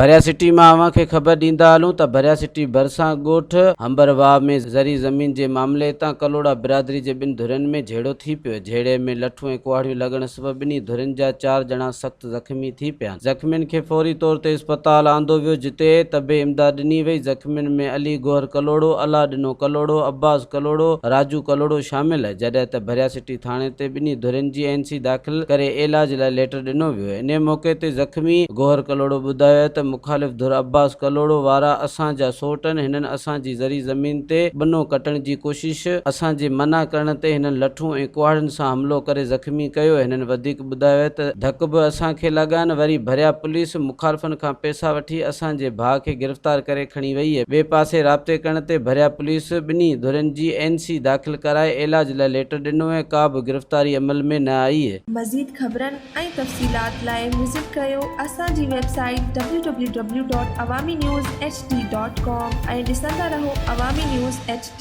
ڀريا city مان اوهان کي خبر ڏيندا هلون ته ڀريا سٽي ڀرسان ڳوٺ همبر واهه ۾ زرعي زمين جي معاملي تان ڪلهوڙا برادري جي ٻن ڌرين ۾ جهيڙو ٿي پيو، جهيڙي ۾ لٺون ۽ ڪهاڙيون لڳڻ سبب ٻنهي ڌرين جا چار ڄڻا سخت زخمي ٿي پيا، زخمين کي فوري طور تي اسپتال آندو ويو جتي طبي امداد ڏني وئي، زخمين ۾ علي گوهر ڪلهوڙو، الله ڏنو ڪلهوڙو، عباس ڪلهوڙو، راجو ڪلهوڙو شامل، جڏهن ته ڀريا سٽي ٿاڻي تي ٻنهي ڌرين جي اين سي داخل ڪري علاج لاء ليٽر ڏنو ويو. انهيء موقعي تي زخمي گوهر ڪلهوڙو ٻڌايو ته مخالف ڌر عباس ڪلهوڙو وارا اسان جا سوٽ آهن، هنن اسان جي زرعي زمين تي ٻنو ڪٽڻ جي ڪوشش اسان جي منع ڪرڻ تي هنن لٺون ۽ ڪهاڙين سان حملو ڪري زخمي ڪيو، هنن وڌيڪ ٻڌايو ته ڌڪ به اسان کي لڳا آهن، وري ڀريا پوليس مخالفن کان پئسا وٺي اسان جي ڀاء کي گرفتار ڪري کڻي وئي، ٻئي پاسي رابطي ڪرڻ تي ڀريا پوليس ٻنهي ڌرين جي اين سي داخل ڪرائي علاج لاء ليٽر ڏنو ۽ ڪا به گرفتاري عمل ۾ نه آئي. مزيد خبرن ۽ تفصيلات لاء وزٽ ڪريو اسان جي website W W W dot Awami news H D dot com ۽ ڏسندا رهو عوامي نيوز ايڇ ڊي.